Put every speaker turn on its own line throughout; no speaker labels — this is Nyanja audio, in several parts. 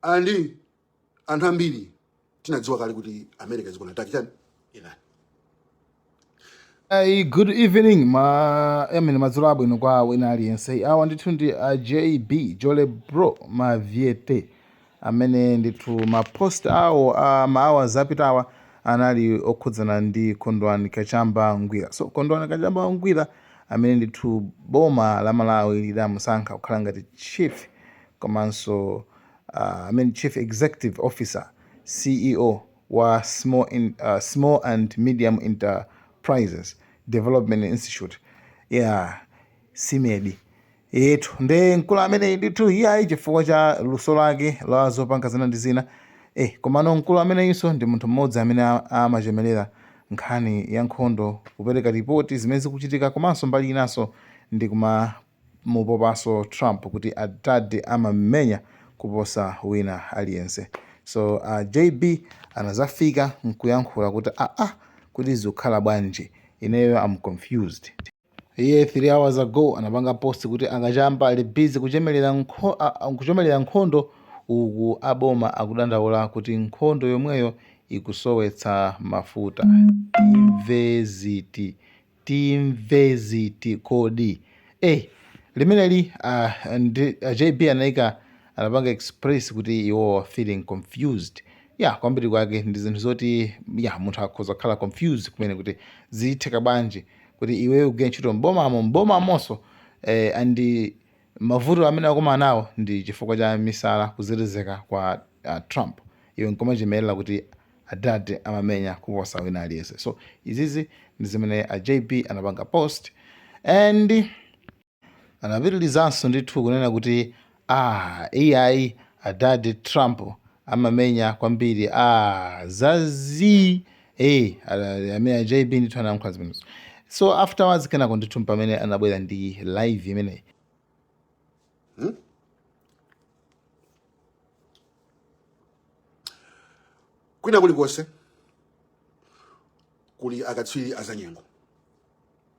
And anthu ambiri tinadziwa kale kuti America is gonna attack chani? Iran.
Hey, good evening ma amene madzulo abwino kwa wina aliyense. Awa ndithu ndi a JB Jole Bro Mavyete amene ndithu ma post awo a ma hours apitawa anali okhudzana ndi Kondwani Kachamba Ngwira. So Kondwani Kachamba Ngwira amene ndithu boma la Malawi lidamusankha kukhala ngati chief komanso I mean chief executive officer, CEO, wa Small and Medium Enterprises Development Institute ya SMEDI yetu. Nde mkulu ameneyi ndithu iyayi, chifukwa cha luso lake la zopanga zina ndi zina, komano mkulu ameneyinso ndi munthu mmodzi amene amachemelera nkhani ya nkhondo, kupereka ripoti zimene zikuchitika, komanso mbali inanso ndi kumamupopanso Trump kuti adadi amamenya kuposa wina aliyense. So JB anazafika nkuyankhula kuti aa, kuti zikukhala bwanji? Ineyo am confused. Iye 3 hours ago anapanga post kuti akachamba ali busy kuchemelera nkhondo uku aboma akudandaula kuti nkhondo yomweyo ikusowetsa mafuta. Timve ziti? Timve ziti kodi? Limeneli ndi JB anaika, anapanga express kuti iwo feeling confused. Ya, kwambiri kwake ndi zinthu zoti ya munthu akhoza kukhala confused kumene kuti zitheka bwanji kuti iweyo ugwire ntchito mbomamo, mbomamonso, and mavuto amene akumana nawo ndi chifukwa cha misala, kuzelezeka kwa Trump, iwe nkumachemerera kuti adadi amamenya kuposa wina aliyense. So izizi ndi zimene a JB anapanga post, and anapitirizanso ndithu kunena kuti iyayi, adadi Trump amamenya kwambiri, zazi. Amene a JB ndithu anayankhula zimenezo. So afterwards, kenako ndithu pamene anabwera ndi live imeneyi.
Kwina kulikonse kuli akatswiri azanyengo.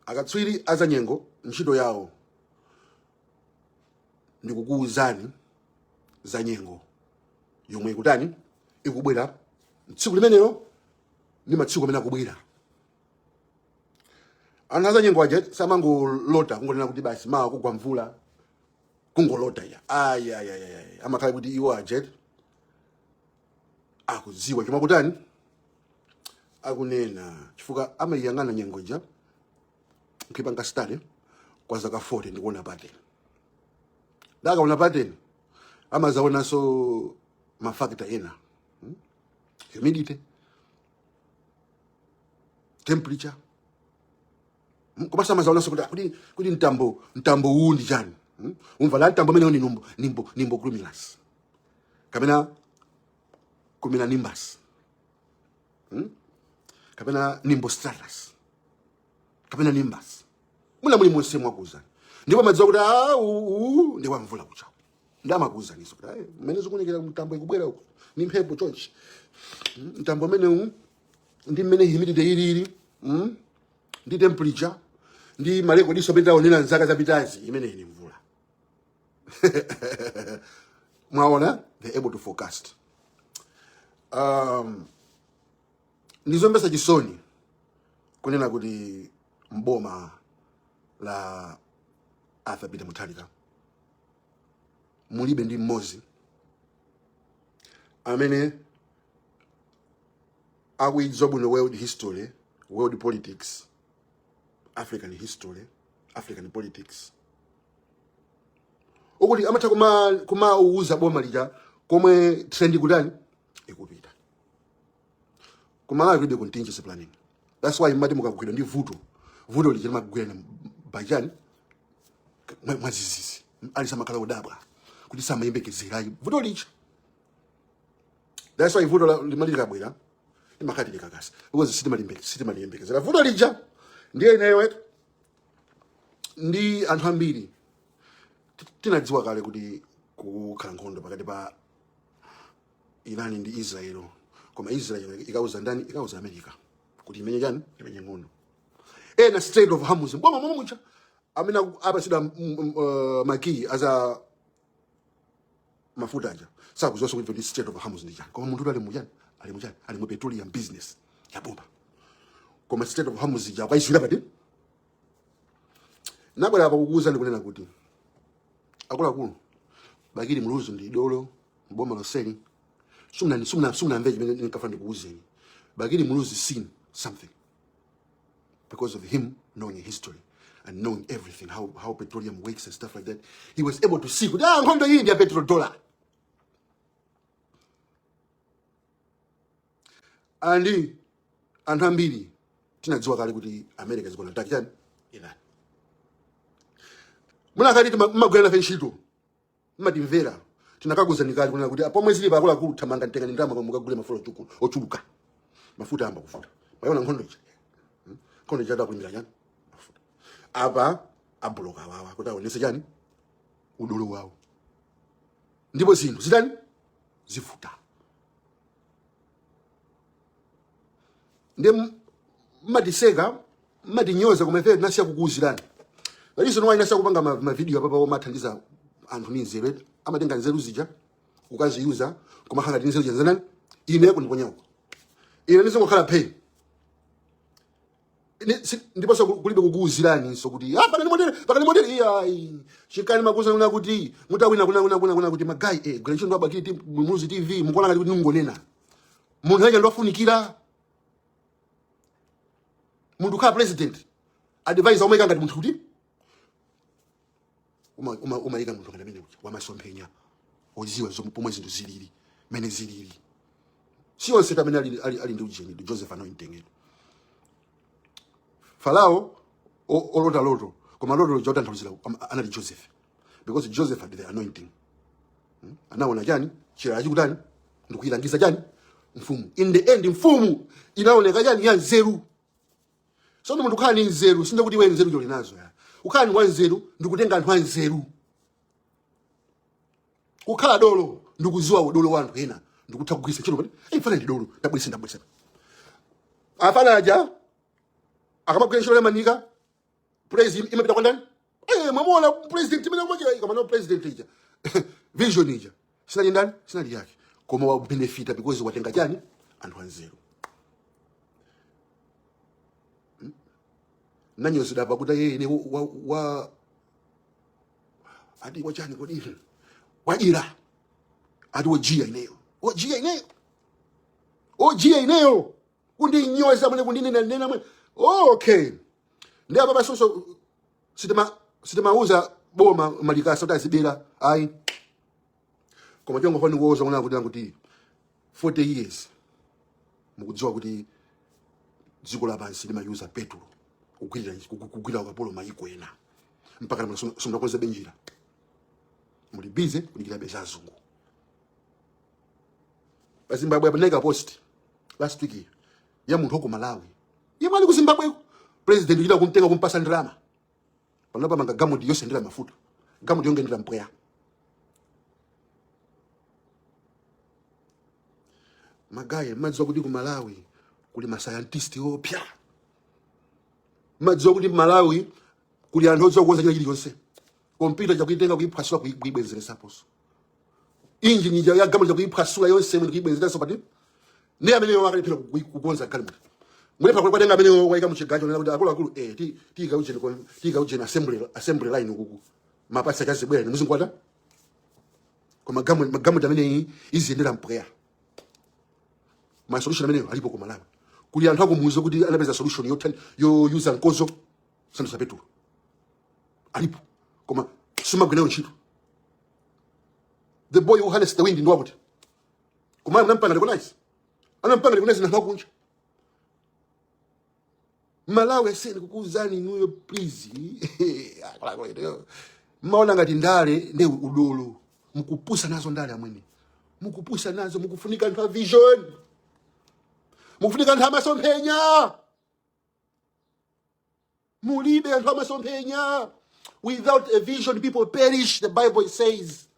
Akatswiri azanyengo ntchito yawo ndikukuwuzani za nyengo yomwe ikutani, ikubwera tsiku limenelo ndi matsiku amene akubwera. Anthu azanyengo aja samangolota kungonena kuti basi, mawa kugwa mvula, kungolota ya. Ayi, ayi, ayi, ayi. Amakhala kuti iwo aja akudziwa chomwe akutani, akunena, chifukwa amayiyang'ana nyengo ija nkipanga study kwa zaka 40 ndikuona pattern. Ndakaona pattern, amazaonanso ma factor ena, Humidity, temperature. Komanso amazaonanso kuti mtambo uwu ndi chani, Umva la mtambo umenewo ni nimbo cumulus kapena cumulonimbus, Kapena nimbostratus kapena nimbus, muna muli monse mwakuuzani. Ndipo amadziwa kuti uwu ndi wa mvula kucha, ndi amakuuzaniso kuti ayi, mmene zikuonekera mtambo ikubwera uku ni mphepo chonchi, Mtambo umenewu ndi mmene humidity ilili, Ndi temperature ndi marekodiso amene taonera nzaka zapitazi, imeneyi ni mvula. Mwaona, they're able to forecast. Ndizomvetsa chisoni kunena kuti mboma la Arthur Peter Mutharika mulibe ndi mmodzi amene akuidziwa bwino world history, world politics, African history, African politics, ukuti amatha kumauza boma lija komwe trend ikutani, ikupita. Kumalawi kulibe contingency planning. That's why mmati mukagwidwa ndi vuto, vuto lija limagwira bajani mwazizizi, ali samakhala kudabwa kuti samayembekezera vuto lija. That's why vuto limati likabwera limakhala likakasa, because sitimaliyembekezera vuto lija. Ndiye ineyo ndi anthu ambiri tinadziwa kale kuti kukhala nkhondo pakati pa Iran ndi Israel, koma Israel ikauza ndani? Ikauza America kuti imenye chani, imenye nkhondo. Ena Strait of Hormuz boma momwe mucha amene apatsidwa makiyi aza Mafuta aja sakuziwanso kuti ndi Strait of Hormuz ndi chani, koma munthu ali mujani, ali mujani, ali mu petroleum business yaboma, koma Strait of Hormuz ija akaizwira pati? Nabwera apa kukuuza ndikunena kuti akuluakulu, Bakili Muluzi ndi dolo mboma lonseli. Sumnamve chimene ndinkafa ndikuuzeni. Bakili Muluzi seen something because of him knowing history and knowing everything, how petroleum works and stuff like that. He was able to see kuti ah, nkhondo iyi ndi ya petrodollar. And anthu ambiri tinadziwa kale kuti America is gonna attack chani? Iran. Munakati mmagwira nafe ntchito, mmatimvera, tinakakuuzani kale kunena kuti pomwe zili akuluakulu, thamanga, tengani ndalama mukagule mafuta ochuluka, mafuta ayamba kuvuta. Mayiona nkhondo ija? Nkhondo ija atakulimbira chani? Mafuta. Apa abloka awawa kuti aonese chani? Udolo wawo. Ndipo zinthu zitani? Zivuta. Ndi mmatiseka, mmatinyoza, koma ife tinasiya kukuuzirani. The reason why inasiya kupanga mavideo apapa omathandiza anthu ni nzeru, amatenga nzeru zija ukaziyuza, koma khanga ndi nzeru zija zanani, ine kundiponya uko, ine ndizingokhala pay. Ndiponso kulibe kukuuzirani so kuti ah, pakani modere, pakani modere, iyayi. Chikani makuza kuna kuti mutawina kuna kuna kuna kuna kuti maguys, gwira ntchito Bakili Muluzi TV, mukuona ngati kuti ningonena munthu aja ndofunikira munthu kukhala president, advisor umayika ngati munthu kuti umayika munthu ngati amene uja wamasomphenya, oziwa zomwe pomwe zinthu zilili, mene zilili. Si onse amene ali ndi ujeni ndi Joseph anointing etu. Farao olota loto, koma loto lija otanthauzira anali Joseph, because Joseph had the anointing. Anaona chani? Chilala chikutani? Ndikuyilangiza chani? Mfumu. In the end mfumu inaoneka chani? Ya nzeru. So munthu kukhala ndi nzeru sinde kuti iwe nzeru joli nazo ya kukhala ndi wanzeru ndikutenga anthu anzeru. Kukhala dolo ndikuziwa udolo wa anthu ena, ndikutha kugwiritsa ntchito pati mfana ndi dolo, ndabweresa, ndabweresa. Afana aja akamagwira ntchito lemanika, praise imapita kwa ndani? Mwamuona president imene kumachira kama no president ija vision ija sinali ndani? Sinali yake, koma wa benefita because watenga chani? Anthu anzeru. Nanyozedwa pakuti yeye ine wa ati wachani kodi wajira ati wojiya ineyo, wojiya ineyo, ojiya ineyo, kundinyoza mwene, kundinena nena mwene. Okay, ndi apa basonso sitimauza boma malikasa kuti azibera ayi, koma chongofani kuwoza kuna kuti 40 years mukudziwa kuti dziko lapansi limayuza petulo kugwira ukapolo mayiko ena, mpaka simunakonze benjira, muli busy kudikira beza azungu. Pa Zimbabwe apaneka post last week ya munthu waku Malawi yemwe ali ku Zimbabwe, president uchita kumtenga kumpasa ndalama. Panopa manga galimoto yonse ndira mafuta, galimoto yonge ndira mpweya. Maguys, madziwa kuti ku Malawi kuli mascientist opya? Madziwa kuti Malawi kuli anthu odziwa kukonza china chilichonse? Kompyuta chakuitenga kuiphwasula, kuibwezeresaponso, injini ija ya galimoto chakuiphwasula yonse imwe kuibwezeresanso pati. Ndi amene akalephera kukonza galimoto, mulepha kwatenga amene waika muchigacho nena kuti akuluakulu, tiyika ujeni tiyika ujeni assembly line ukuku, mapasa chazibwera muzinkwata, koma magalimoto amene iziyendera mpweya, ma solution ameneyo alipo ku Malawi. Kuli anthu akumuuza kuti anapeza solution yoyuza mkodzo sandutsa petulo, alipo, koma simagwirayo ntchito. The boy who harnessed the wind ndi wakuti kumala munampanga recognize, anampanga recognize na akunja. Malawi aseni kukuuzani inuyo, please. Mmaona ngati ndale ndi udolo, mukupusa nazo ndale amwene, mukupusa nazo. Mukufunika anthu a vision, mukufunika anthu amasomphenya. Mulibe anthu amasomphenya. Without a vision people perish, the Bible says.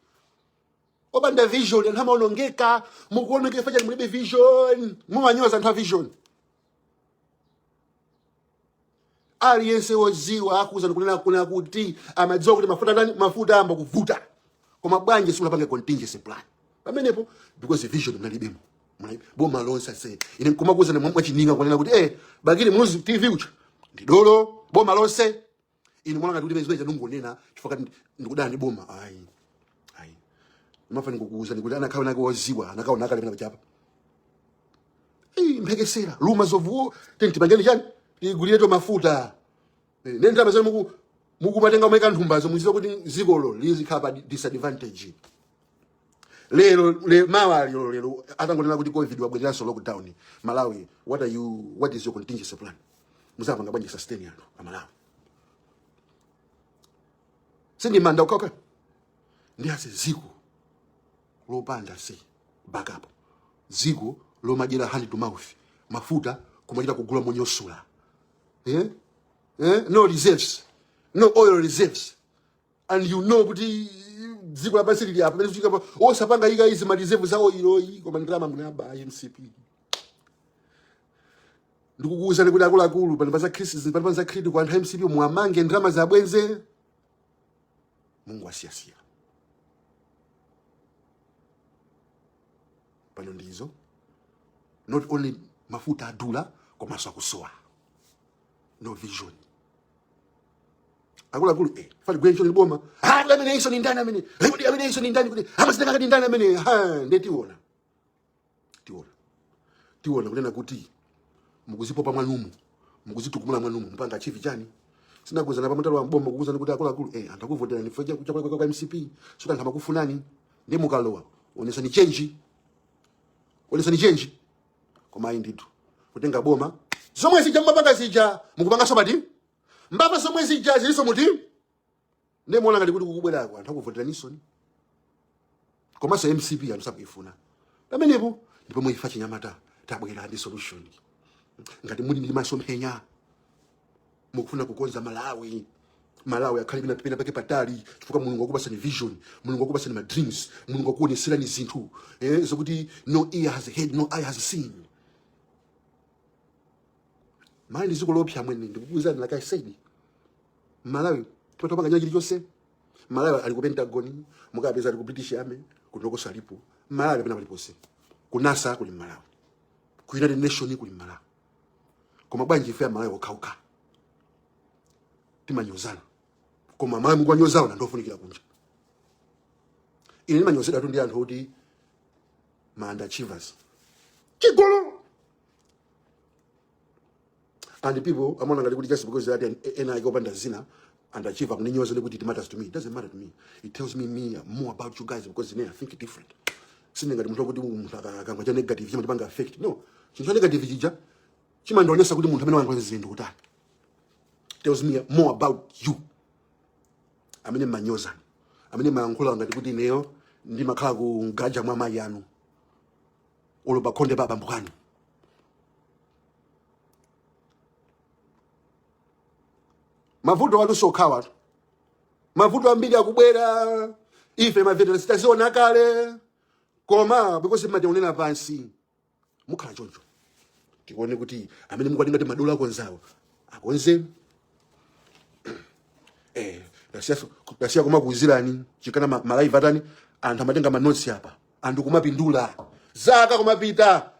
Opanda vision anthu amaonongeka. Mukuonongeka fachani? Mulibe vision. Mumanyoza anthu a vision. Aliyense woziwa akuza ndikunena kuna kuti amadziwa kuti mafuta ndani, mafuta amba kuvuta, Koma bwanji simunapange contingency plan pamenepo? Because vision munalibemo. Boma lonse ase ine nkumakuuzani mwachininga kunena kuti Bakili Muluzi TV ucha ndi dolo boma lonse. Ine mwana ngati kuti zimene ndingonena chifukwa kati ndikudana ndi boma, ayi ayi, ndimafuna ndikukuuzani kuti anakhala nake waziwa anakaona akale pena pachapa. Mphekesera, rumors of war, tenti tipangeni chani, tigulire to mafuta. Ndi ndalama zanu mukumatenga mweka nthumbazo, muziwe kuti dzikolo lizikhala pa disadvantage. Lero mawa lero lero atangonena kuti COVID wabwereranso, lockdown Malawi, what is your contingency plan? Muzapanga bwanji sustain anthu amalawi? Sindi manda ukaka ndi ase ziko lopanda se backup, ziko lomadyera hand to mouth, mafuta kumachita kugula monyosula, eh? Eh? No reserves, no oil reserves, and you know kuti dziko lapansi lili apa pamene zikuchitika osapanga ika izi ma reserve za oil iyi, koma ndalama munaba MCP. Ndikukuwuzani kuti akuluakulu, pano pa crisis, pano pa critical, anthu a MCP mwamange ndalama zabwenze. Mungu asiyasiya pano ndizo not only mafuta adula komanso akusowa. No vision, akuluakulu. Fali gwencho ni boma. Ha, amene iso ni ndani amene? Kuti amene iso ni ndani? Kuti amasitaka kati ndani amene? Ha, ndiye tiona, tiona, tiona kunena kuti mukuzipopa mwanumu, mukuzitukumula mwanumu, mpanga achieve chani? Sinakuuzani pamutalo wa mboma kukuuzani kuti akuluakulu, anthu akuvotera ni foja kucha kwa MCP, so anthu amakufunani, ndiye mukalowa onesani change, onesani change. Koma ayi ndithu, kutenga boma, zomwe zija mumapanga zija mukupanganso pati mbava zomwe zija zilinso muti. Ndiye muona ngati kuti kukubwerako anthu akuvoteranisoni. Komanso MCP anthu sakuifuna pamenepo, ndipo muifa chinyamata tabwera ndi solution. Ngati muli ndi masomphenya, mukufuna kukonza Malawi, Malawi akhale pena pake patali, chifukwa Mulungu akupasani vision, Mulungu akupasani ma dreams, Mulungu akuoneserani zinthu zokuti no ear has heard, no eye has seen. Malawi ndi dziko lopsa mwene, ndikukuwuzani. Like I said, Malawi tipatopanga china chilichonse. Malawi ali ku Pentagon, mukapeza ali ku British Army, kunokoso alipo Malawi, pena paliponse. Ku NASA kuli Malawi, ku United Nation kuli Malawi. Koma bwanji ife Malawi okhaokha timanyozana? Koma Malawi mukuwanyozawo ndofunikira kunja. Ine ndimanyozedwa tu ndi anthu oti ma underachievers, chigolo, and people amaona ngati kuti just because that ena ake opanda zina underachiever kuninyoza ndi kuti it matters to me. It doesn't matter to me. It tells me more about you guys, because ine I think different. Sine ngati munthu kuti munthu akangwa cha negative chimandipanga affect. No, chinthu cha negative chija chimandionesa kuti munthu amene wayankhula zinthu kutani, tells me more about you amene mmanyoza, amene mayankhula ngati kuti ineyo ndimakhala ku mgaja mwa mayi anu olo pakhonde pa abambo anu. Mavuto watu sokhawa, mavuto ambiri akubwera. Ife maveterans taziona kale, koma because timationera pansi, mukhala choncho. Tione kuti amene mukwati ngati madolo akonzawo akonze. Tasiya kumakuuzirani chikana ma live atani, anthu amatenga ma notes apa, anthu kumapindula zaka kumapita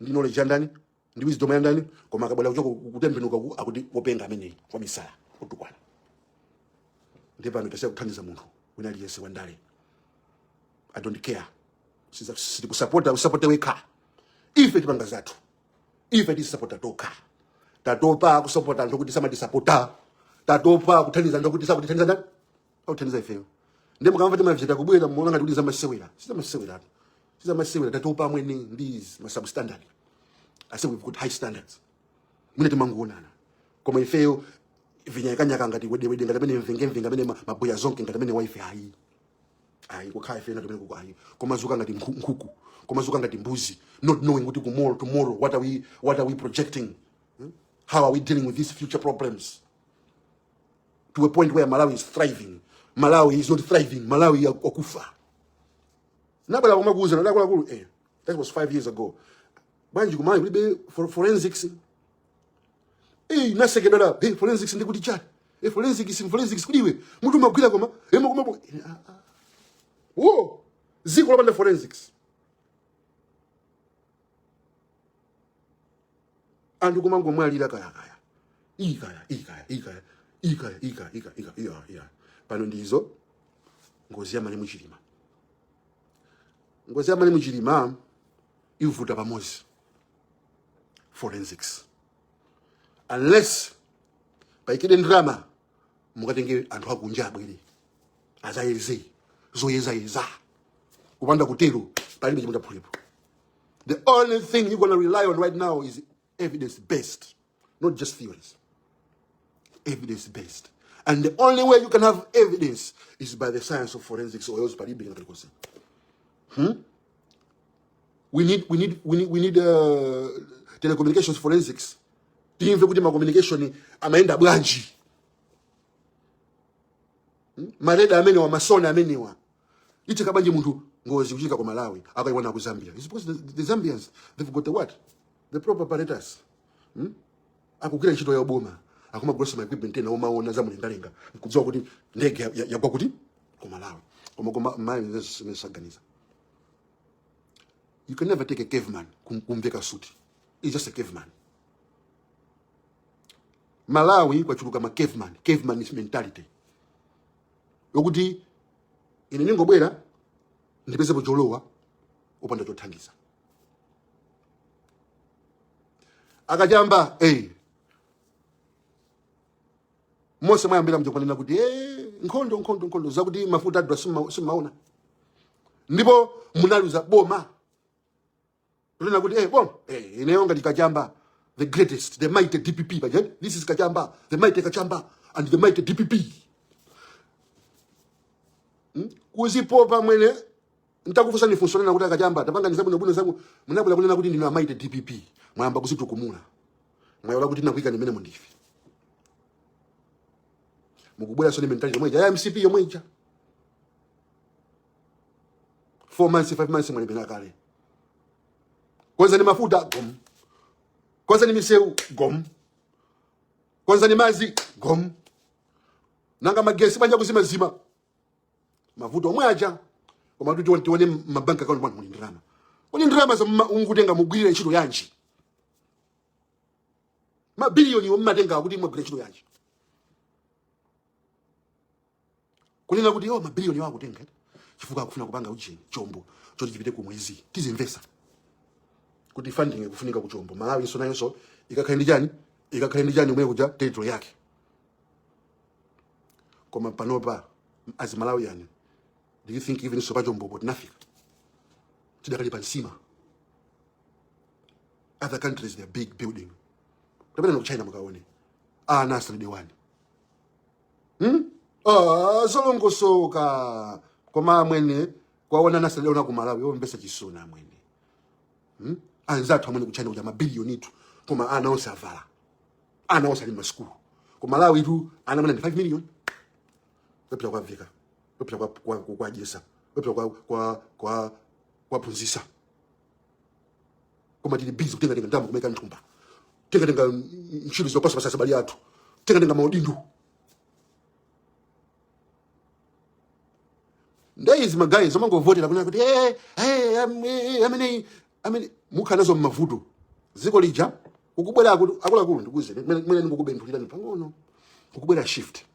ndi knowledge ya ndani, ndi wisdom ya ndani. Koma akabwera kuchoka kutembenuka akuti wopenga ameneyi, kwa misala, kutukwana. Ndi pano tasiya kuthandiza munthu wina aliyense wandale. I don't care. Sitikusapota, usapote wekha. Ife tipanga zathu, ife tisapota tokha. Tatopa kusapota anthu kuti samatisapota, tatopa kuthandiza anthu kuti sakutithandiza ndani, akuthandiza ifeyo. Ndi mukamva timavita kubwera, muona ngati kuti zamasewera. Sizamasewera, sizamasewera. Tatopa mwene ndi ma substandard. I say we've got high standards. Mwine timangoonana, koma ifeyo vinyakanyaka ngati wedewede, ngati amene mvengemvenge, amene maboya zonke ngati amene waife, ayi ayi, kukhala ife ngati amene kuko ayi. Komazuka ngati nkhuku, komazuka ngati mbuzi, not knowing kuti tomorrow, tomorrow what are we projecting? How are we dealing with these future problems to a point where Malawi is thriving? Malawi is not thriving. Malawi wakufa. Nabwera kumakuuza nakuluakulu, that was 5 years ago. Bwanji kumalawi kulibe forensics? Nasekedwa. Forensics ndikuti chani? Forensics, forensics kudiwe mutu magwira koma makoma. Ah, ah. Wo dziko lopanda forensics, anthu kumangomwalira kayakaya, ikaya ikaya ikaya ikaya ika ika ika iya iya. Pano ndizo ngozi ya malemu Chilima. Ngozi ya malemu Chilima ivuta pamodzi forensics, unless paikide ndrama mukatenge anthu akunja abwere azayeze zoyezayeza. Kupanda kutero palibe chimwe chaphulepo. The only thing you're gonna rely on right now is evidence based, not just theories, evidence based. And the only way you can have evidence is by the science of forensics, or else palibe kena kalikonse. We need telecommunications forensics, timve kuti ma communication amayenda bwanji, Ma radar amenewa, ma sonar amenewa, itika bwanji munthu ngozi kuchitika ku Malawi akaiona ku Zambia? It's because the Zambians, they've got the what, the proper apparatus. Akugwira ntchito ya boma, akumagulitsa ma equipment ena omaona za mlengalenga nkudziwa kuti ndege yagwa kuti ku Malawi. Koma mayi saganiza. You can never take a caveman kumveka suti. He's just a caveman. Malawi kwachuluka ma caveman, caveman is mentality yokuti ine ningobwera ndipezepo cholowa opanda chothandiza. Akachamba, eh, mose mwayambira mjokonena kuti eh, nkhondo nkhondo nkhondo zakuti mafuta adwa simmaona ndipo munaluza boma. Kunena kuti eh, boma, eh, ineyo ngati Kachamba the greatest, the mighty DPP paja. This is Kachamba, the mighty Kachamba and the mighty DPP. Kuzipopa mwene ntakufunsani funso lena kuti akachamba tapanga zabwino bwino zaku munabwera kunena kuti ndinu a mighty DPP, mwayamba kuzitukumula, mwayola kuti nakuika nimene mundife mukubwera so ni mentality yomwe ija ya MCP yomwe ija. 4 months, 5 months mwalemera kale. Konzani mafuta, gom. Konzani misewu, gom. Konzani mazi, gom. Nanga magesi banja kuzimazima mavuto omwe aja. Koma kuti tione mabank account mwanu muli ndalama, kodi ndalama za ungutenga mugwirira ntchito yanji? Mabiliyoni mmatenga kuti mwagwira ntchito yanji? Kunena kuti oh, mabiliyoni wakutenga chifukwa akufuna kupanga ujeni chombo choti chipite kumwezi. Tizimvesa kuti funding ikufunika ku chombo. Malawi nso nayonso ikakhale ndi chani, ikakhale ndi chani umwe kuja territory yake. Koma panopa as Malawian, do you think even so pachombopo tinafika? Tidakali pa nsima. Other countries, they're big building. Tapita ku China mukaone ana standard 1. Ah, zolongosoka. Koma amwene kwaona nasadona ku Malawi omvesa chisoni amwene. Anzathu amwene ku China kuja mabiliyoni itu, koma ana onse avala, ana onse ali masukulu. Ku Malawi tu ana amwene ndi 5 million, wepita kwaveka, wepita kwa jesa, wepita kwa phunzisa. Koma tili busy kutenga tenga ndalama kumaika mthumba, tenga tenga ntchito zopasa pasasa bali athu, tenga tenga maudindo. Ndeizi ma guys omangovotera kunena kuti eh, eh, eh, amene amene mukhala nazo mmavuto dziko lija kukubwera akuluakulu ndikuze mwene ndikukubenthulirani pang'ono. Kukubwera shift.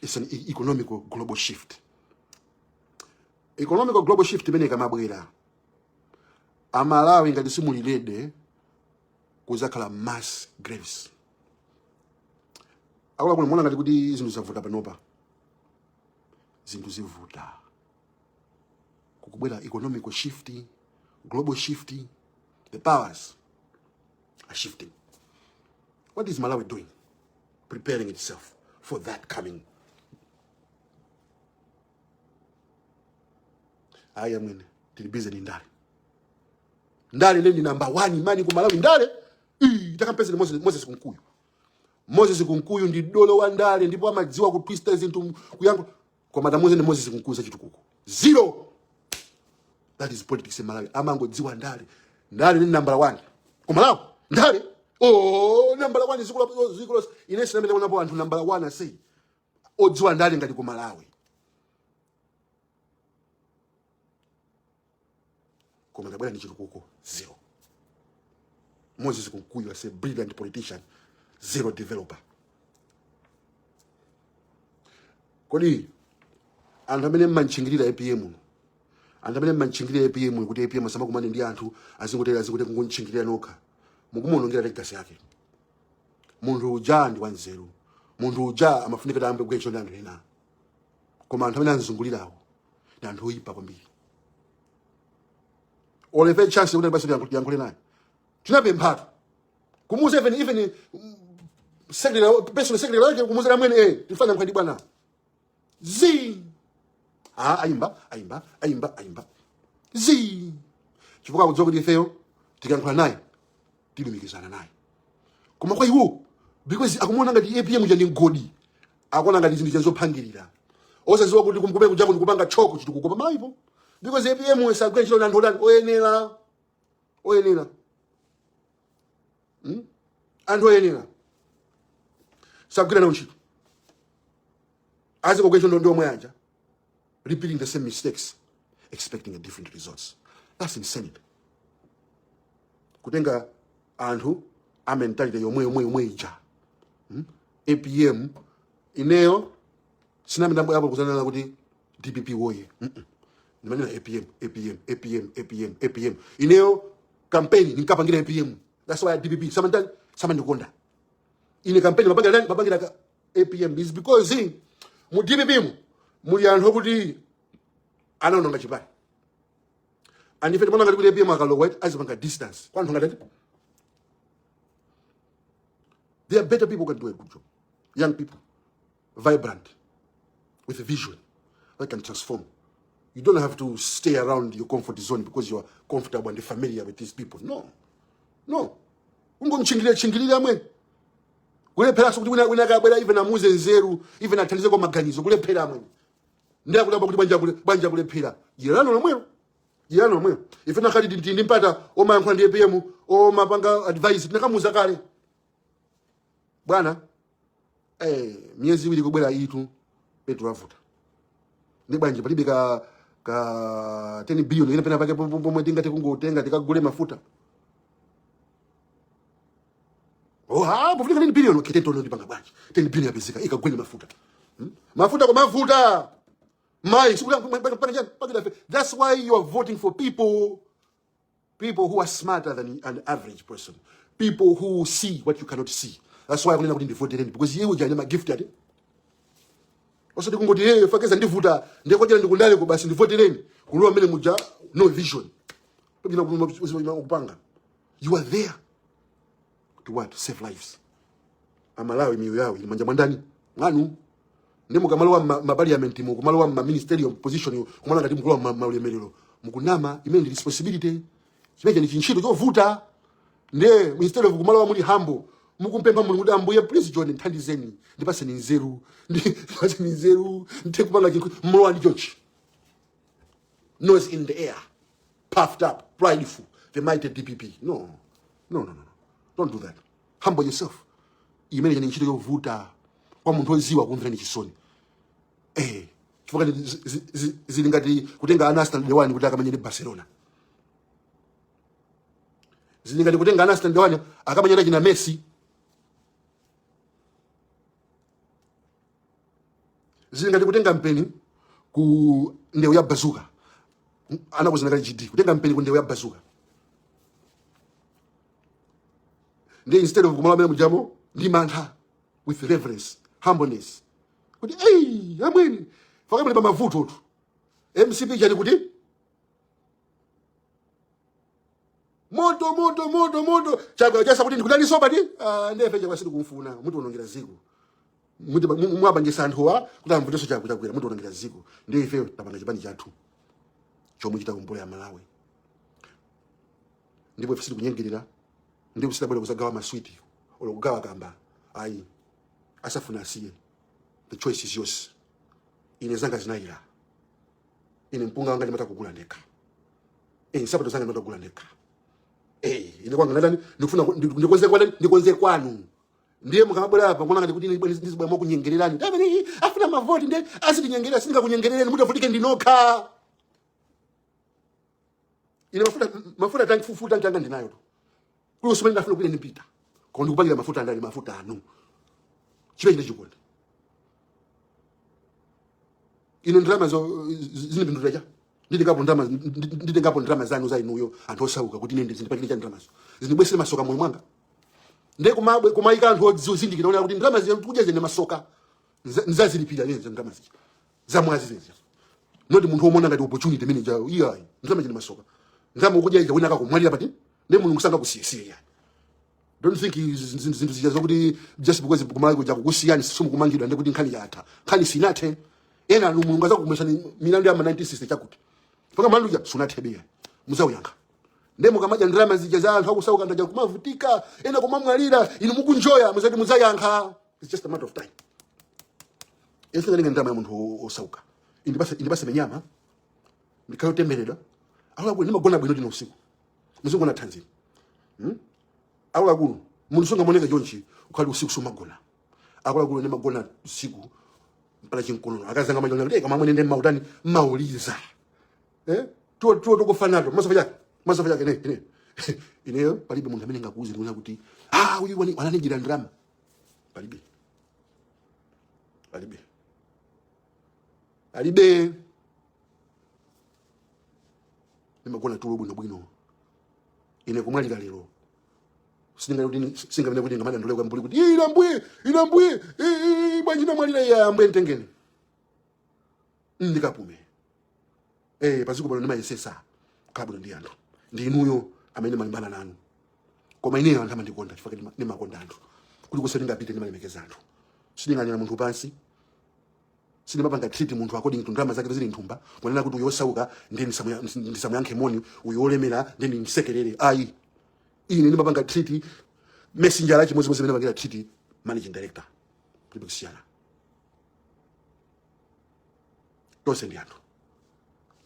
It's an economical global shift. Economical global shift imene ikamabwera, Amalawi ngati simuli ready, kuzakhala mass graves. Akuluakulu, muona ngati kuti zinthu zavuta panopa? Zinthu zivuta. Kukubwera economical shift, global shift. The powers are shifting. What is Malawi doing preparing itself for that coming? Aya mwene tili busy ni ndale. Ndale ndi number one mani ku Malawi, ndale. Ii, takampezeni Moses Kunkuyu. Moses Kunkuyu ndi dolo wa ndale ndipo amadziwa kutwista zinthu kuyankho. Koma tamuze Moses Kunkuyu za chitukuko, zero. That is politics in Malawi. Amangodziwa ndale. Ndale ni number one ku Malawi. Ndale, oh, number one ziko ine sinamene kuonapo anthu number one asei odziwa ndale ngati ku Malawi. Koma ndabwera ndi chitukuko zero. Moses Kunkuyu as a brilliant politician, zero developer. Kodi anthu amene mmantchingirira APM uno, anthu amene mmantchingirira APM kuti APM asamakumane ndi anthu, azingotere azingotere, kungontchingirira nokha, mukumuonongera legacy yake. Munthu uja ndi wanzeru, munthu uja amafunika kuti ayambe kugwira ntchito ndi anthu ena, koma anthu amene anzungulirawo ndi anthu oyipa kwambiri. Olive chance kuti basi yankhule naye, tinapemphatu kumuuza even secretary, personal secretary wake, kumuuza amwene, tifana nkhwadi bwana zi ah ayimba ayimba ayimba ayimba zi, chifukwa akudziwa kuti ifeyo tikayankhula naye tilumikizana naye. Koma kwa iwo, because akumuona ngati APM uja ndi mgodi, akuona ngati zinthu zophangirira, osadziwa kuti kumkume kujako ndikupanga choke chitukuko pamaipo, because APM sagwira ntchito ndi anthu otani? Oyenera, oyenera, Anthu oyenera sagwira nawo ntchito, azikogwira ntchito ndi omwe aja, repeating the same mistakes, expecting a different results. That's insanity. Kutenga anthu a mentality yomwe yomwe yomwe ija. APM, ineyo sinamene apo kuzanena kuti DPP woye. Ndimanena APM, APM, APM, APM, APM. Ineyo campaign ninkapangira APM. That's why DPP samandani samandikonda. Ine campaign mapangira nani? Mapangira APM is because mu DPP mu muli anthu okuti anaononga chipani, and ife timaona ngati kuti APM akalowa azipanga distance kwa anthu ngati there are better people who can do a good job, young people, vibrant, with a vision that can transform. You don't have to stay around your comfort zone because you are comfortable and familiar with these people. No, ungomchingirira chingirira amwe, kulepheranso kuti wina akabwera, even amuze nzeru, even athandize kwa maganizo, kulephera amwe. Ndi akudabwa kuti bwanja bwanja kulephera. Jirano lomwelo, jirano lomwelo. Ife nakati ndi mpata omayankhula ndi APM, omapanga advice, tinakamuza kale, bwana, miyezi 2 kubwera itu petrol avuta, ndi bwanji palibe ka 10 billion ina pena pake pomwe tingati kungotenga tikagule mafuta? Oh, ah, pofunika 10 billion. Okay, 10 billion ndipanga bwanji? 10 billion yapezeka, ikagwene mafuta. Mafuta kwa mafuta mai sikuti. That's why you are voting for people who are smarter than an average person, people who see what you cannot see. That's why akunena kuti ndivotereni, because iye uja ma gift ati osati kungoti, hey, fakeza ndivuta ndikojera ndikundaleko basi ndivotereni, kulowa mmene muja, no vision. Pabina kupanga, you are there to what? Save lives. Amalawi miyoyo yawo ili manja mwandani? Mwanu. Ndi mukamalowa ma parliament, mu kumalowa ma ministerial position, kumala ngati mukulowa maulemerero, mukunama. Imene ndi responsibility, chimene ndi chintchito chovuta. Ndiye instead of kumalowa muli humble, mukumpempha Mulungu kuti, "Ambuye, please John, nthandizeni, ndipaseni nzeru, ndipaseni nzeru ndithe kupanga chinthu," mlowa ndi chonchi, nose in the air, puffed up, prideful, the mighty DPP. No, no, no, no, don't do that. Humble yourself. Imene ni ntchito yovuta kwa munthu oziwa kumvera ni chisoni, chifukwa zili ngati kutenga ana standard 1 kuti akamanye ndi Barcelona, zili ngati kutenga ana standard 1 akamanye china Messi, zili ngati kutenga mpeni ku ndewu ya bazuka. Anakuzina kale GD, kutenga mpeni ku ndewu ya bazuka. Ndi instead of kumala mene mujamo ndi mantha, with reverence, humbleness, kuti ei amweni fakamuli pa mavuto tu, MCP chani kuti moto moto moto moto, Chakwera chasa kuti ndikudani soba ti ndefe Chakwera sitikumfuna, mutiwonongera ziko, mwapangisa anthuwa kuti amvuteso Chakwera, mutiwonongera ziko. Ndiye ifeyo tapanga chipani chathu chomwe chitakumbula ya Malawi, ndipo ife sitikunyengerera, ndipo sitabwera kuzagawa maswiti olo kugawa kamba ayi. Asafuna asiye, the choice is yours. Ine zanga zinayira, ine mpunga wanga ndimata kugula ndekha, nsapato zanga ndimata kugula ndekha. Ine kwanga ndadani, ndikufuna ndikonze kwanu, ndikonze kwanu. Ndiye mukamabwera apa kuona ngati kuti ine ndizibwera mokunyengererani, ndamene afuna mavoti ndiye azitinyengerera, sindingakunyengerereni, mutavutike ndinokha. Ine mafuta tank, full tank yanga ndinayo tu. Kulo simene ndafuna kupita ndipita. Koma ndikupangira mafuta andani? Mafuta anu. Chimene chine chikondi. Ine ndalama zo zinipindulira cha. Nditengapo ndalama zanu za inuyo anthu osauka kuti ine ndizindipangire cha ndalamazo. Zindibwesere masoka moyo mwanga. Ndiye kumayika anthu odzindikira kuona kuti ndalama zija kudya zine masoka. Nzazilipira ine ndalama zija. Zamwazi zija. Not munthu omona ngati opportunity manager iyayi. Ndalama zine masoka. Ndalama ukudya ija wina akakumwalira pati. Ndiye Mulungu sangakusiyesiye yani. Don't think zinthu zija zokuti just because kumalawi kuja kukusiyani simukumangidwa ndi kuti nkhani yatha. Nkhani sinathe. Ena anu Mulungu azakukumbutsani milandu ya ma 1960 chakuti. Paka mlandu uja sunathebe yani. Muzauyankha. Ndiye mukamadya ndalama zija za anthu akusauka ndaja kumavutika ena kumamwalira inu mukunjoya muzati muzayankha. It's just a matter of time. Ese ndinga ndalama ya munthu osauka. Indipase minyama ndikhale otemberedwa. Akuluakulu ndimagona bwino tino usiku. Muzingona thanzi. Akuluakulu munthu sungamoneke chonchi ukhali usiku sumagona. Akuluakulu ndimagona usiku mpaka chinkonono. Akazanga manyona kuti kama mwene ndi mautani mauliza. Eh? Tuo tuo tukufanato. Masofa yake. Masofa yake ne ne. Ineyo palibe munthu amene ngakuuze ndikuona kuti ah uyu wani wananijira ndalama. Palibe. Palibe. Palibe. Ndimagona tulo bwino bwino. Ine kumwalira lero. Singamene kuti ngamadandule kwa mbuli kuti ina mbuye ina mbuye bwanji namwalira ya ambuye ntengeni. Ndikapume. Paziko pano ndimayesesa kukhala bwino ndi anthu. Ndi inuyo amene malimbana nanu. Koma ineyo anthu amandikonda chifukwa ndimakonda anthu. Kuti kuse ndingapite ndimalemekeza anthu. Sindinganyera munthu pansi. Sindimapanga treat munthu according to ndalama zake zili nthumba. Kunena kuti uyu osauka ndiye ndisamuyankhe moni, uyu olemera ndiye ndimsekerere. Ayi. Ine ndimapanga treat messenger chimodzimodzi imene amapangira treat managing director. Kulibe kusiyana. Tonse ndi anthu.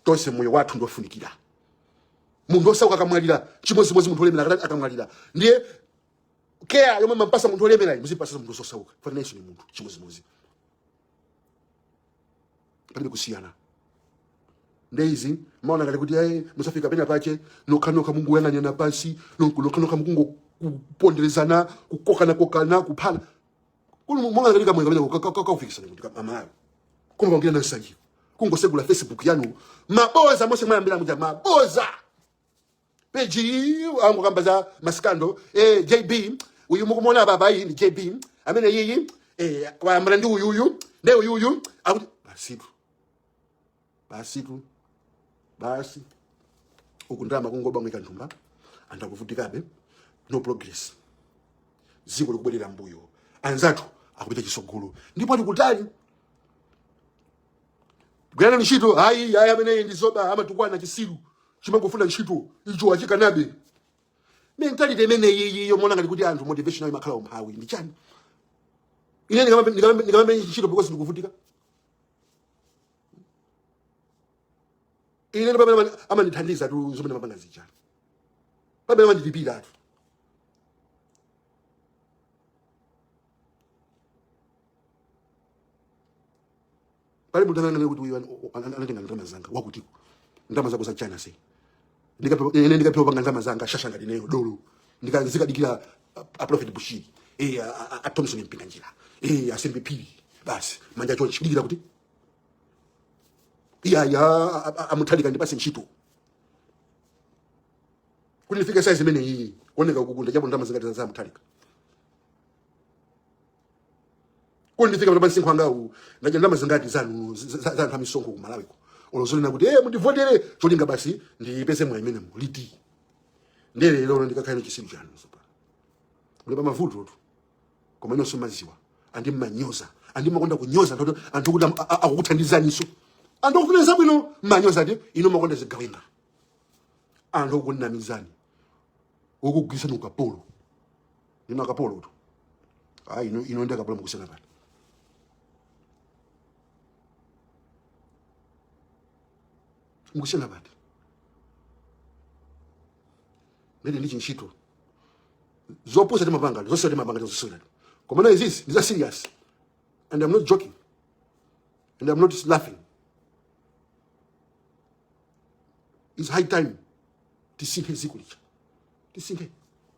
Tonse moyo wathu ndofunikira. Munthu osauka akamwalira chimodzimodzi munthu olemera akamwalira. Ndiye care yomwe mampasa munthu olemera muzipasa munthu osauka. Fana nayenso ni munthu chimodzimodzi. Palibe kusiyana. Ndeizi maona ngati kuti ayi musafika pena pache nokha nokha munguyang'anirana pansi nokha nokha mukungo kuponderezana kukokana kokana kuphana. Kuli monga ngati kamwe kamene kaufikisana kuti amalawi. Koma pangira na nsanje. Kungosegula Facebook yanu maboza mose mwayambira muja maboza. Page iyi angu kamba za masikando JB uyu mukumuona baba iyi ndi JB amene yiyi wayambana ndi uyuyu ndi uyuyu akuti basitu basitu basi uku ndalama kungoba mwika nthumba anthu akuvutikabe no progress dziko likubwerera mbuyo anzathu akupita chisogolo ndipo ali kutali gwirani ntchito hayi hayi ameneyi ndi zoba amatukwana chisiru chimangofuna ntchito icho achikanabe mentality imeneyi iyi yomona ngati kuti anthu motivation imakhala umphawi ndi chani ine ndikamambe ntchito because ndikuvutika ine ndi pamene amandithandiza tu zomwe ndimapanga zija pamene amandilipira tu pali munthu amene kuti uyu anatenga ndalama zanga wakutiko ndalama zako za china sei ine ndikaphiwa panga ndalama zanga shasha ngati ineyo dolo ndikazikadikira a prophet Bushiri a Thompson Mpinganjira a Sembe Phiri basi manja chonchi kudikira kuti iya ya amuthalika ndipase ntchito kuti ndifike size imene iyi kuoneka kukunda chapo ndalama zingati za muthalika kuti ndifike pano pa msinkhu wangawu ndadya ndalama zingati zanu za anthu amisonkho ku Malawiko olo zonena kuti mundivotere cholinga basi ndipeze mwayi imenemo liti ndiye lero ndikakhale chisiru chanu tsopano muli pa mavuto tu koma inonso maziwa andi mmanyoza andi makonda kunyoza anthu anthu kuti akukuthandizaniso anthu akufuna zabwino mmanyoza ati ino makonda zigawenga anthu okunamizani okugwirisani ukapolo ino akapolo tu ayi ino ino ndi akapolo mukusiyana pano mukusiyana pati ndili ndi chintchito zopusa timapanga zonse timapanga zosewera koma na izizi ndi za serious and I'm not joking and I'm not laughing. It's high time. Tisinthe dziko lija, tisinthe,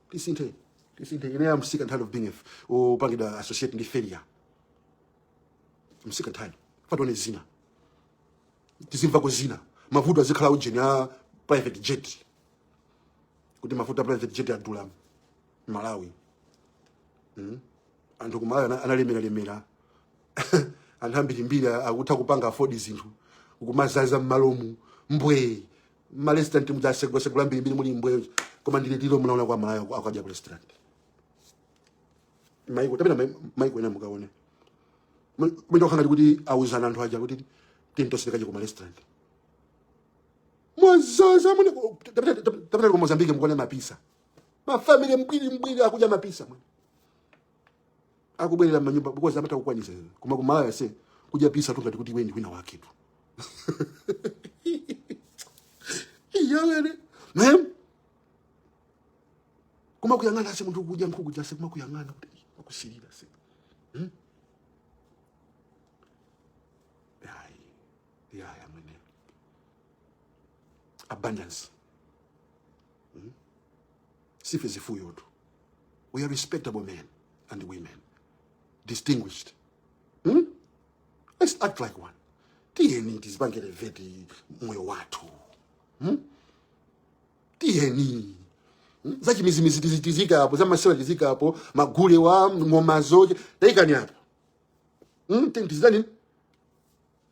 tisinthe, tisinthe. Ine am sick and tired of being upangidwa associate ndi failure. I'm sick and tired. Fatione zina, tizimvako zina. Mavuto azikhala ujeni a private jet, kuti mafuta a private jet adula Malawi. Anthu ku Malawi analemeralemera, anthu ambirimbiri akutha kupanga afford zinthu, kumazaza mmalomu mbwe, mmarestaurant mudasegwasegula mbirimbiri muli mbwe. Koma ndili lilo munaona kwa Malawi akadya ku restaurant maiko tapita maiko ena mukaone kumene wakhala kuti auzana anthu aja kuti tintosekaje ku marestaurant mwazaza mwene. Tapita ku Mozambique mukaone mapisa, mafamily mbwiri mbwiri akudya mapisa mwene, akubwerera manyumba because amatha kukwanisa. Koma kumalawi ase kudya pisa tungati kuti iwe ndi wina wake tu iyawere mem kuma kuyang'ana ase munthu kudya nkhuku jase kuma kuyang'ana kuti makusirira se. Yayi yaya mwene abundance. Sife zifuyo tu. We are respectable men and women, distinguished. Let's act like one. Tiyeni tizipange elevate moyo wathu. Tiyeni. Zachimizimizi tizika apo, zamasewera tizika apo, magule wa ng'omazo tayikani apo. Tiyeni tizitani,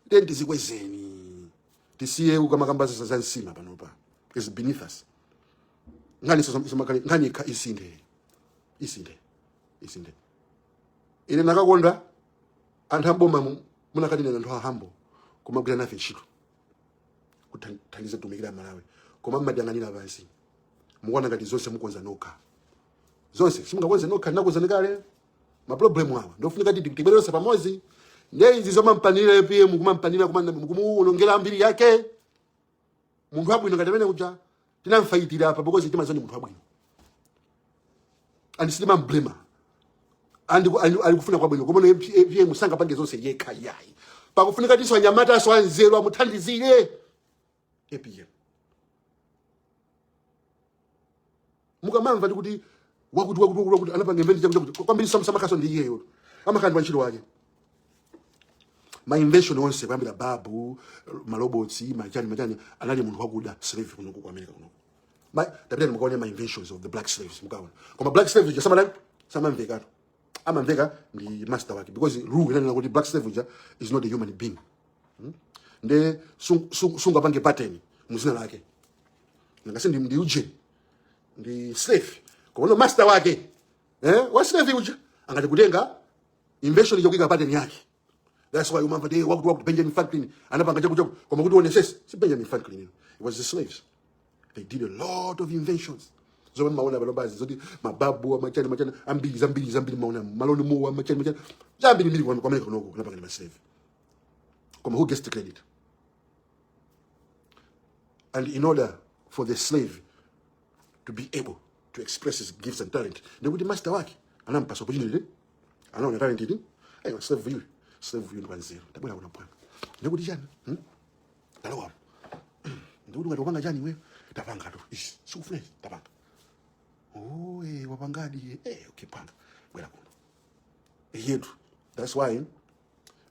tiyeni tizikwezeni, tisiye ukamakamba za nsima panopa is beneath us. Nkhani somakale nkhani ikha isinthe, isinthe, isinthe. Ine nakakonda anthu amboma munakatinena anthu ahambo kumagwira nafe ntchito kuthandiza tumikira Malawi, koma mmadiyang'anira pansi, mukuona ngati zonse mukonza nokha. Zonse simungakonze nokha, ndinakonzani kale maproblem awa, ndofunika kuti tibwererenso pamodzi. Nde izi zomampanira APM, kumampanira, kumuwonongera mbiri yake, munthu wabwino ngati amene kuja tinamfaitira apa because timaziwa ndi munthu wabwino and sitimamblema and ali kufuna kwabwino. Koma APM sangapange zonse yekha yayi, pakufunika tiso anyamata aso anzeru amuthandizire APM. Mukamamva ndi kuti wakuti wakuti wakuti wakuti anapanga invent chakuti chakuti, kwambiri samakhaso ndi iyeyo, amakhala ndi wantchito wake. Ma invention onse kuyambira babu, marobots, machani machani, anali munthu wakuda, slave kuno ku America kuno. Tapita mukaone ma inventions of the black slaves, mukaona. Koma black slaves uja samadani, samamvekatu, amamveka ndi master wake because rule inanena kuti black slave uja is not a human being. Nde sungapange patent muzina lake, nangasi ndi uje ndi slave. Koma no master wake wa slave uja angati kutenga invention ija kuika patent yake. That's why umamva de wakuti wakuti Benjamin Franklin anapanga chaku chaku, koma kuti uonesese si Benjamin Franklin, it was the slaves. They did a lot of inventions zomwe maona panopazi, zoti mababu amachani machani ambiri, zambiri zambiri maona maloni muwa machani machani zambiri mbiri kwa America kunoko anapanga ndi maslave. Koma who gets the credit? And in order for the slave to be able to express his gifts and talent, ndikuti master wake anampasa opportunity, anaona talent ili ayo, slave you, slave you ndi wanzeru, tabwera kuno bwana, ndikuti chani? Talowa, ndikuti ngati wapanga chani iweyo, tapanga tu ishi, sikufuna izi, tapanga. Oh, wapangadi, okay, panga, bwera kuno yetu. That's why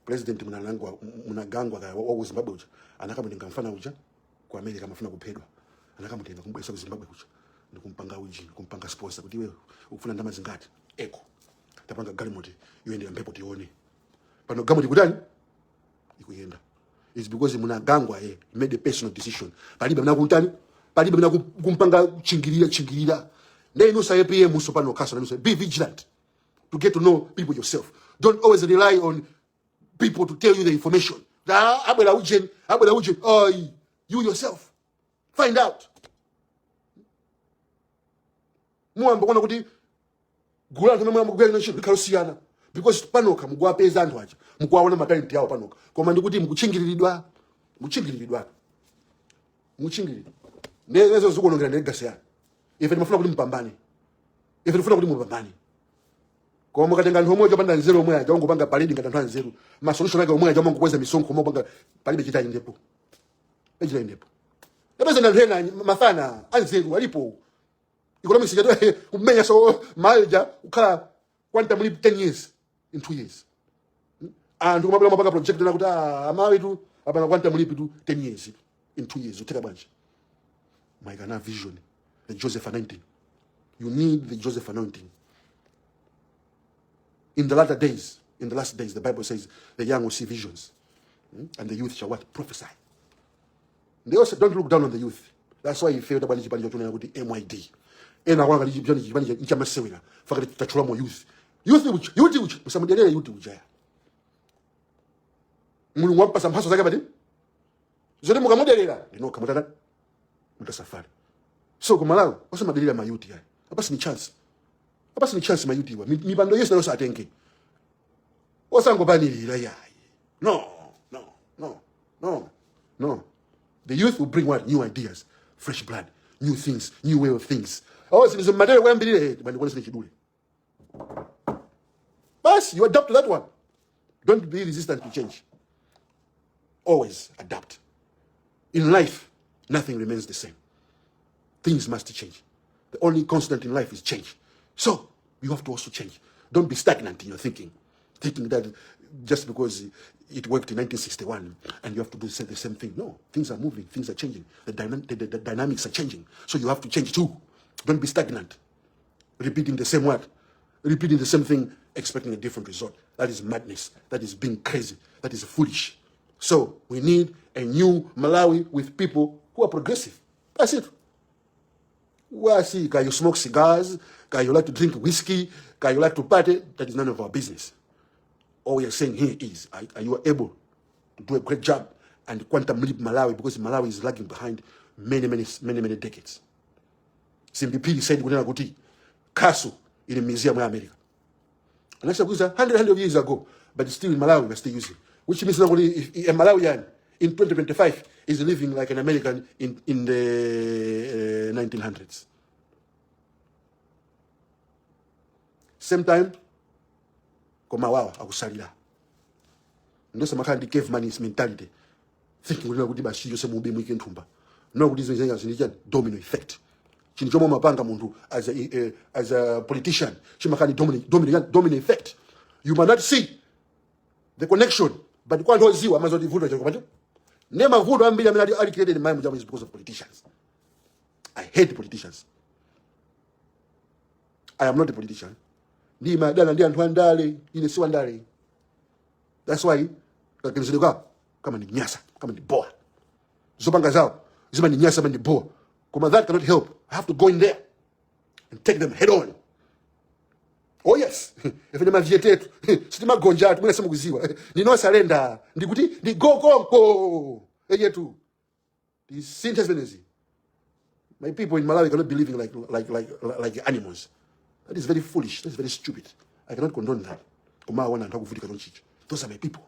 President Mnangagwa, Mnangagwa kaya wa ku Zimbabwe uja, anakamutenga mfana uja ku America amafuna kuphedwa, anakamutenga kumbwesa ku Zimbabwe kuja ndikumpanga uji, kumpanga sponsor kuti iwe ukufuna ndalama zingati eko tapanga galimoti yoyendera mphepo tione. Pano galimoti kutani ikuyenda is because Mnangagwa made a personal decision. Palibe mna kuntani, palibe mna kumpanga chingirira chingirira. Nde inusa APM uso pano kasa nusa, be vigilant to get to know people yourself. Don't always rely on people to tell you the information. Ah, abwera ujeni, abwera ujeni. Oh, you yourself find out. Muwamba kuona kuti gulu anthu amene mukugwira ntchito likhala losiyana because panoka mukuwapeza anthu aja, mukuwaona matalenti yawo panoka, koma ndikuti mukuchingiriridwa, mukuchingiriridwa, mukuchingiriridwa. Nezo zikuonongera legacy yanu. Ife timafuna kuti mpambane, ife tifuna kuti mupambane, koma mukatenga anthu omwe opanda nzeru omwe aja ongopanga parade ngati anthu anzeru, ma solution ake omwe aja omangokweza misonkho, omwe opanga palibe chitayendepo, chitayendepo. Tapeza anthu ena mafana anzeru alipo. Economics chato kumenya so maja kukhala quantum leap 10 years in 2 years. Anthu kumabwera mapaka project na kuti, ah, amawi tu apana quantum leap tu 10 years in 2 years, uteka bwanji. Maikana vision, the Joseph anointing. You need the Joseph anointing. In the latter days, in the last days, the Bible says the young will see visions, And the youth shall what? Prophesy. They also don't look down on the youth. That's why ife tabali chipani chotuna kuti MYD. Ena kwanga chipani chipani chamasewera. Fakati tachula mo youth. Youth uch, youth uch, musamudelere youth uja. Mulungu wampasa mphaso zake bati. Zote mukamudelera, ndino kamutata mutasafari. So ku Malawi, osamadelera ma youth ya. Apa ni chance. Apa ni chance ma youth wa. Mipando yese nayo atenge. Osangobanirira yayi. No, no, no, no, no. The youth will bring what? New ideas, fresh blood, new things, new way of things. Oh, zinthu madere kuyambirire, bandikuonesa chidule. Bas, you adapt to that one. Don't be resistant to change. Always adapt. In life, nothing remains the same. Things must change. The only constant in life is change. So you have to also change. Don't be stagnant in your thinking, thinking that just because it worked in 1961 and you have to do the same thing. No, things are moving, things are changing. The dynamics are changing. So you have to change too. Don't be stagnant, repeating the same word, repeating the same thing, expecting a different result. That is madness. That is being crazy. That is foolish. So we need a new Malawi with people who are progressive. That's it. Well, see, guy, you smoke cigars, guy, you like to drink whiskey, guy, you like to party. That is none of our business. All we are saying here is, are you able to do a great job and quantum leap Malawi, because Malawi is lagging behind many, many, many, many decades. Simbi said kunena kuti khasu in a museum in America. And that's 100, 100 years ago, but still in Malawi, we're still using. Which means not only if a Malawian in 2025 is living like an American in the 1900s. Same time, koma wawa akusalira. Ndose makhala ndi caveman mentality. Thinking kunena kuti basi yonse mube muike nthumba. No, kuti zinthu zini chani domino effect. Chinthu chomwe mapanga munthu as a politician chimakhala ndi domino effect. You might not see the connection, but kwa anthu oziwa amazoti vuto chako pacho. Ne mavuto ambiri amene ali created in my job is because of politicians. I hate politicians. I am not a politician. Ndi madana ndi anthu andale, ine si wandale. That's why kaganizidwe kawo kama ni nyasa, kama ni boa. Zopanga zawo zima ni nyasa, kama ni boa. Koma that cannot help. I have to go in there and take them head on. Oh yes. Ife ndi mavyetetu. Sitimagonja atu mwina simukuziwa. Ndino surrender. Ndikuti ndi go konko. Eyetu. Tisinthe zimenezi. My people in Malawi cannot be living like animals. That is very foolish. That is very stupid. I cannot condone that. Koma awana anthu akuvutika chonchicho. Those are my people.